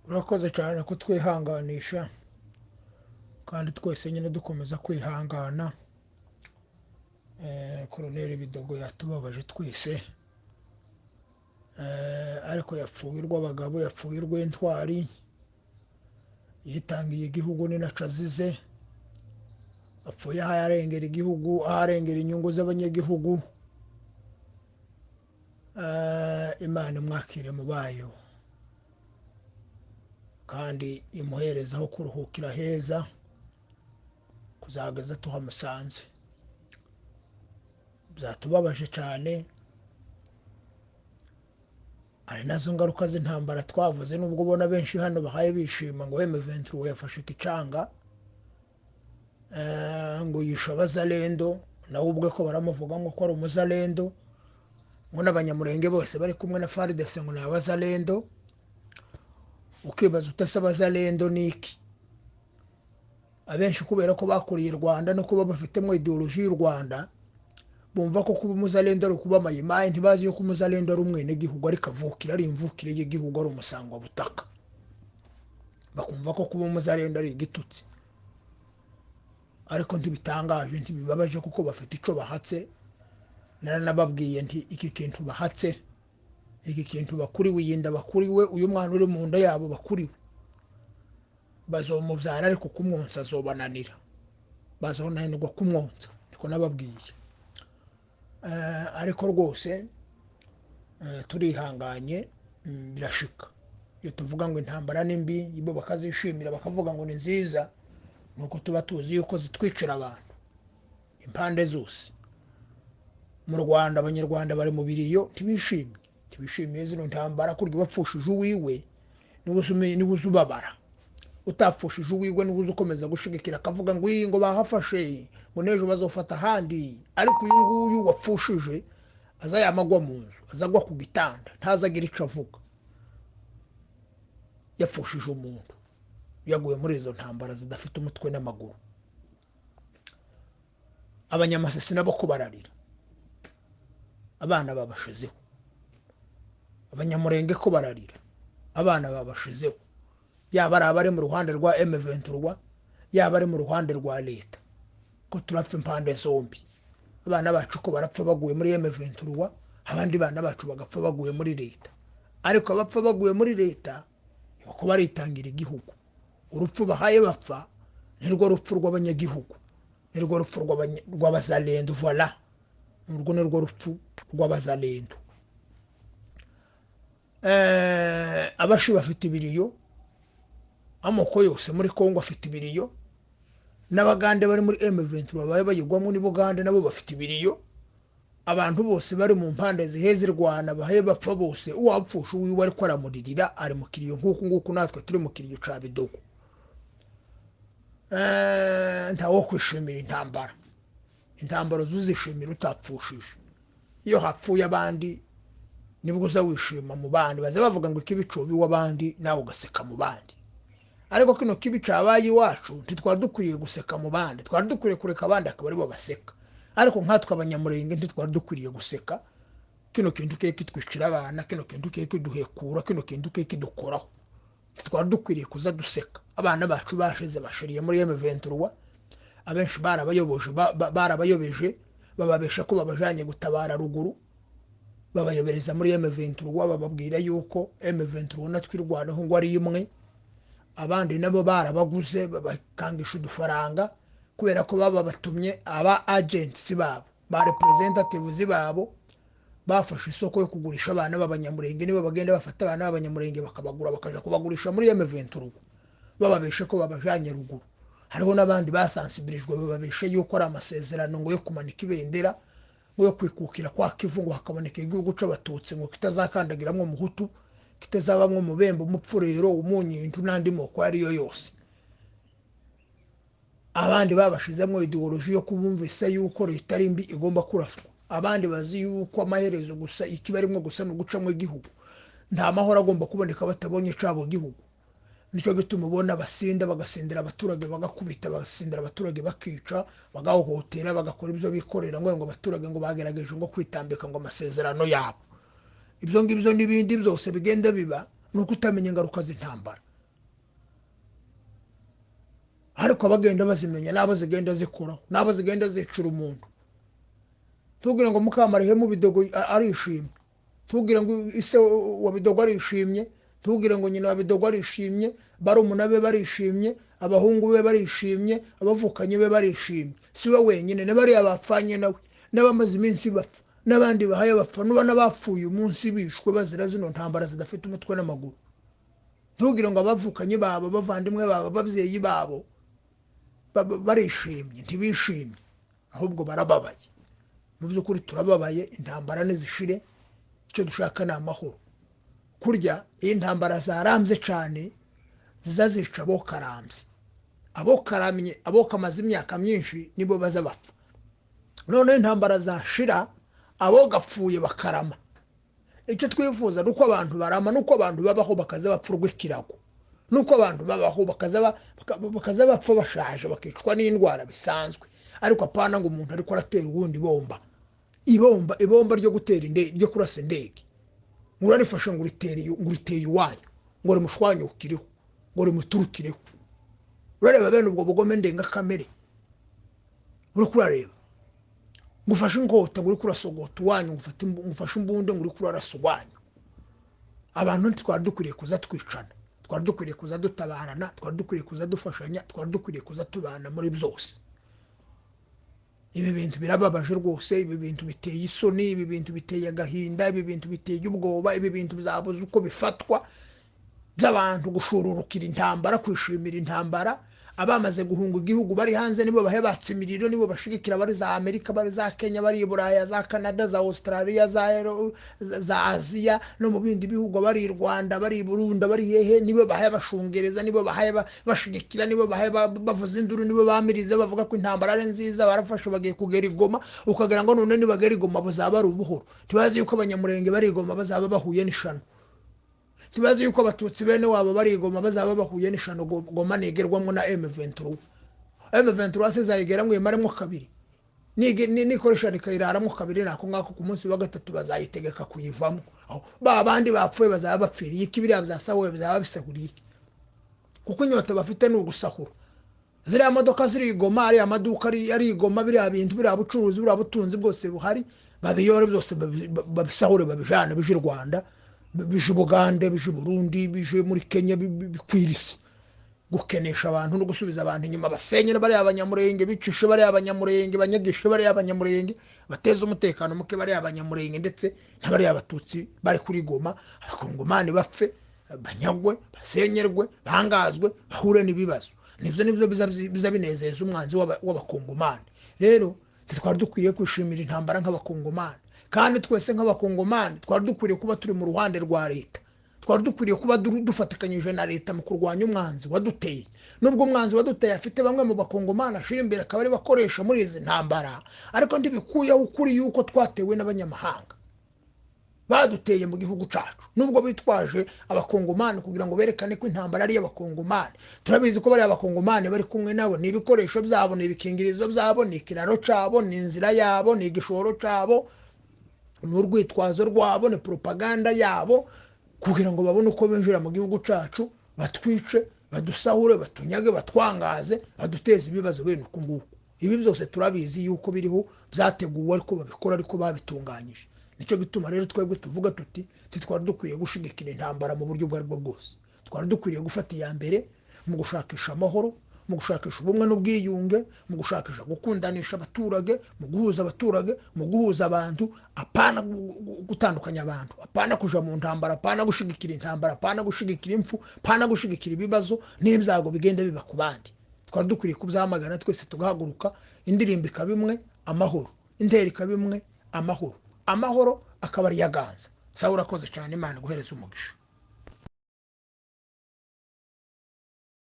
Urakoze cyane kutwihanganisha, kandi twese nyine dukomeza kwihangana. Koroneli Bidogo yatubabaje twese, ariko yapfuye urw'abagabo, yapfuye urw'intwari, yitangiye igihugu ni naco azize, apfuye aho arengera igihugu, aho arengera inyungu z'abanyagihugu. Imana imwakire mu bayo kandi imuhereza aho kuruhukira heza kuzageza tuhamusanze. Byatubabaje cyane, ari nazo ngaruka z'intambara twavuze, nubwo ubona benshi hano bahaye bishima ngo M23 yafashe Kicanga, ngo yishe abazalendo, nawe ubwe ko baramuvuga ngo ko ari umuzalendo, ngo n'abanyamurenge bose bari kumwe na FARDC ngo ni abazalendo. Ukibaza utase abazalendo ni iki? Abenshi kubera ko bakuriye i Rwanda no kuba bafitemo ideoloji y'u Rwanda, bumva ko kuba umuzalendo ari ukuba mayimayi, ntibazi yuko umuzalendo ari umwenegihugu, ariko avukira ari imvukire y'igihugu, ari umusangwabutaka. Bakumva ko kuba umuzalendo ari igitutsi, ariko ntibitangaje, ntibibabaje, kuko bafite ico bahatse. Naranababwiye nti iki kintu bahatse, iki kintu bakuriwe, iyi nda bakuriwe, uyu mwana uri mu nda yabo bakuriwe, bazomubyara ariko kumwonsa azobananira, bazonanirwa kumwonsa, niko nababwiye. Ariko rwose turihanganye, birashika. Iyo tuvuga ngo intambara ni mbi, bo bakazishimira bakavuga ngo ni nziza, nuko tuba tuzi yuko zitwicira abantu impande zose. Mu Rwanda abanyarwanda bari mu biriyo, ntibishimye, ntibishimiye zino ntambara. Kurya wapfushije uwiwe niwe uzubabara, utapfushije uwiwe niwe ukomeza gushigikira akavuga ngo iyi ngo bahafashe, ngo n'ejo bazofata ahandi. Ariko uyu nguyu wapfushije aza yamagwa mu nzu, azagwa ku gitanda, ntazagira icyo avuga. Yapfushije umuntu, yaguye muri izo ntambara zidafite umutwe n'amaguru. Abanyamasisi nabo ko bararira, abana babashizeho. Abanyamurenge ko bararira, abana babashizeho. Yaba ari abari mu ruhande rwa M23, yaba ari mu ruhande rwa leta, ko turapfa impande zombi. Abana bacu ko barapfa baguye muri M23, abandi bana bacu bagapfa baguye muri leta. Ariko abapfa baguye muri leta bako baritangira igihugu. Urupfu bahaye bapfa nirwo rupfu rw'abanyagihugu, nirwo rupfu rw'abazalendo. Voilà, urwo nirwo rupfu rw'abazalendo. Abashi bafite ibiriyo, amoko yose muri Kongo afite ibiriyo, n'abagande bari muri M23 babaye bayigwamo ni Bugande nabo bafite ibiriyo. Abantu bose bari mu mpande ziheze Rwanda bahaye bapfa bose, uwapfusha uwiwe ariko aramuririra, ari mu kiriyo nk'uku nguku natwe turi mu kiriyo ca Bidogo. Ntawo kwishimira intambara, intambara zuzishimira utapfushije. Iyo hapfuye abandi nibwo uza wishima mu bandi, baza bavuga ngo ikibi cobi w'abandi nawe ugaseka mu bandi. Ariko kino kibi cabaye iwacu ntitwari dukwiriye guseka mu bandi, twari dukwiriye kureka abandi akaba aribo baseka. Ariko nkatwe abanyamurenge ntitwari dukwiriye guseka. Kino kintu kiye kitwicira abana, kino kintu kiye kiduhekura, kino kintu kiye kidukoraho, ntitwari dukwiriye kuza duseka. Abana bacu bashize bashiriye muri M23, abenshi barabayoboje, barabayobeje, bababesha ko babajanye gutabara ruguru, babayobereza muri M23, bababwira yuko M23 natwirwanaho ngo ari imwe. Abandi nabo barabaguze bakangisha udufaranga, kubera ko baba batumye aba agents babo, ba representatives babo, bafashe isoko yo kugurisha abana b'abanyamurenge. Nibo bagenda bafata abana b'abanyamurenge bakabagura, bakaja kubagurisha muri M23, bababeshe ko babajanye ruguru. Hariho n'abandi basansibirijwe bababeshe yuko ari amasezerano ngo yo kumanika ibendera, ngo yo kwikukira kwa Kivu, ngo hakaboneka igihugu c'abatutsi, ngo kitazakandagiramwo umuhutu, kitazabamwo umubembe, umupfurero, umunyintu n'andi moko ariyo yose. Abandi babashizemo ideoloji yo kubumvisa yuko leta ari mbi igomba kuraswa. Abandi bazi yuko amaherezo gusa ikibarimwo gusa no gucamwo igihugu, nta mahoro agomba kuboneka batabonye cabo gihugu. Nicyo gituma ubona basinda, bagasindira abaturage, bagakubita, bagasindira abaturage, bakica, bagahohotera, bagakora ibyo bikorera, ngo abaturage ngo bagerageje ngo kwitambika ngo amasezerano yabo. Ibyo ngibyo n'ibindi byose bigenda biba ni uko utamenya ingaruka z'intambara. Ariko abagenda bazimenya n'abo zigenda zikoraho, n'abo zigenda zicura umuntu. Tubwire ngo Mukamarihemu Bidogo arishimye, tubwire ngo ise wa Bidogo arishimye, tubwire ngo nyina wa Bidogo arishimye, barumuna be barishimye, abahungu be barishimye, abavukanyi be barishimye. Si we wenyine, na bariya bapfanye nawe, n'abamaze iminsi bapfa, n'abandi bahaye bapfa, nuba n'abapfuye umunsi bishwe bazira zino ntambara zidafite umutwe n'amaguru. Ntugire ngo abavukanyi babo, abavandimwe babo, ababyeyi babo barishimye, ntibishimye, ahubwo barababaye. Mu by'ukuri turababaye, intambara nizishire, icyo dushaka ni amahoro. Kurya iyo intambara zarambye cyane ziza zica abokarambye, abokaramye, abokamaze imyaka myinshi nibo baza bapfa. Noneho intambara zashira abogapfuye bakarama. Icyo twifuza ni uko abantu barama, ni uko abantu babaho bakaza bapfa urw'ikirago, ni uko abantu babaho bakaza bapfa bashaje, bakicwa n'indwara bisanzwe. Ariko apana ngo umuntu ariko aratera ubundi bomba, ibomba, ibomba ryo gutera indege, ryo kurasa indege, ngo urarifashe ngo uritere, ngo uriteye iwanyu, ngo rimushwanyukireho, ngo rimuturukireho. Urareba bene ubwo bugome ndengakamere uri kurareba, ngo ufashe inkota ngo uri kurasogota iwanyu, ngo ufashe imbunda ngo uri kurarasa iwanyu. Abantu ntitwari dukwiriye kuza twicana, twari dukwiriye kuza dutabarana, twari dukwiriye kuza dufashanya, twari dukwiriye kuza tubana muri byose. Ibi bintu birababaje rwose, ibi bintu biteye isoni, ibi bintu biteye agahinda, ibi bintu biteye ubwoba, ibi bintu byabuze uko bifatwa by'abantu gushururukira intambara, kwishimira intambara. Abamaze guhunga igihugu bari hanze nibo bahe batsa imiriro, nibo bashigikira, bari za Amerika, bari za Kenya, bari i Buraya, za Canada, za Australia, za Aziya no mu bindi bihugu, bari i Rwanda, bari i Burundi, bari hehe, nibo bahe bashungereza, nibo bahe bashigikira, nibo bahe bavuza induru, nibo bamiriza bavuga ko intambara ari nziza. Barafashe bagiye kugera i Goma, ukagira ngo none nibagera i Goma buzaba ari ubuhoro. Ntibazi yuko abanyamurenge bari i Goma bazaba bahuye n'ishano, ntibazi yuko abatutsi bene wabo bari i Goma bazaba bahuye n'ishano. Goma nigerwamo na M23, M23 se zayigeramo imaremo kabiri, nikoresha ikayiraramo kabiri, nako ngako ku munsi wa gatatu bazayitegeka kuyivamo. Aho ba bandi bapfuye bazaba bapfiriye iki? Biriya byasahuwe bizaba bisahuriye iki? Kuko inyota bafite ni ugusahura. Ziriya modoka ziri i Goma, ariya maduka ari i Goma, biriya bintu, biriya bucuruzi, biriya butunzi bwose buhari, babiyore byose, babisahure, babijane, bije i Rwanda, bije i Bugande, bije i Burundi, bije muri Kenya, bikwira isi. Gukenesha abantu no gusubiza abantu inyuma, basenyere bariya abanyamurenge, bicishe bariya abanyamurenge, banyagishe bariya abanyamurenge, bateze umutekano muke bariya abanyamurenge, ndetse n'abariya abatutsi bari kuri Goma. Abakongomani bapfe, banyagwe, basenyerwe, bangazwe, bahure n'ibibazo. Nibyo nibyo biza binezeza umwanzi w'abakongomani. Rero ntitwari dukwiye kwishimira intambara nk'abakongomani, kandi twese nk'abakongomani twari dukwiriye kuba turi mu ruhande rwa leta, twari dukwiriye kuba dufatikanyije na leta mu kurwanya umwanzi waduteye. Nubwo umwanzi waduteye afite bamwe mu bakongomani ashira imbere akaba ari bakoresha muri izi ntambara, ariko ntibikuyeho ukuri yuko twatewe n'abanyamahanga baduteye mu gihugu cyacu. Nubwo bitwaje abakongomani kugira ngo berekane ko intambara ari iy'abakongomani, turabizi ko bari abakongomani bari kumwe nabo, ni ibikoresho byabo, ni ibikingirizo byabo, ni ikiraro cyabo, ni inzira yabo, ni igishoro cyabo, ni urwitwazo rwabo, ni propaganda yabo, kugira ngo babone uko binjira mu gihugu cyacu, batwice, badusahure, batunyage, batwangaze, baduteze ibibazo bene uku nguku. Ibi byose turabizi yuko biriho, byateguwe, ariko babikora, ariko babitunganyije. Nicyo gituma rero twebwe tuvuga tuti ntitwari dukwiye gushigikira intambara mu buryo ubwo aribwo bwose. Twari dukwiriye gufata iya mbere mu gushakisha amahoro, mu gushakisha ubumwe n'ubwiyunge, mu gushakisha gukundanisha abaturage, mu guhuza abaturage, mu guhuza abantu, apana gutandukanya abantu, apana kuja mu ntambara, apana gushigikira intambara, apana gushigikira impfu, apana gushigikira ibibazo n'ibyago bigenda biba ku bandi. Twari dukwiriye kubyamagana twese tugahaguruka, indirimbo ikaba imwe, amahoro, intero ikaba imwe, amahoro, amahoro akaba ari yaganza. Sawa, urakoze cyane, Imana iguhereze umugisha.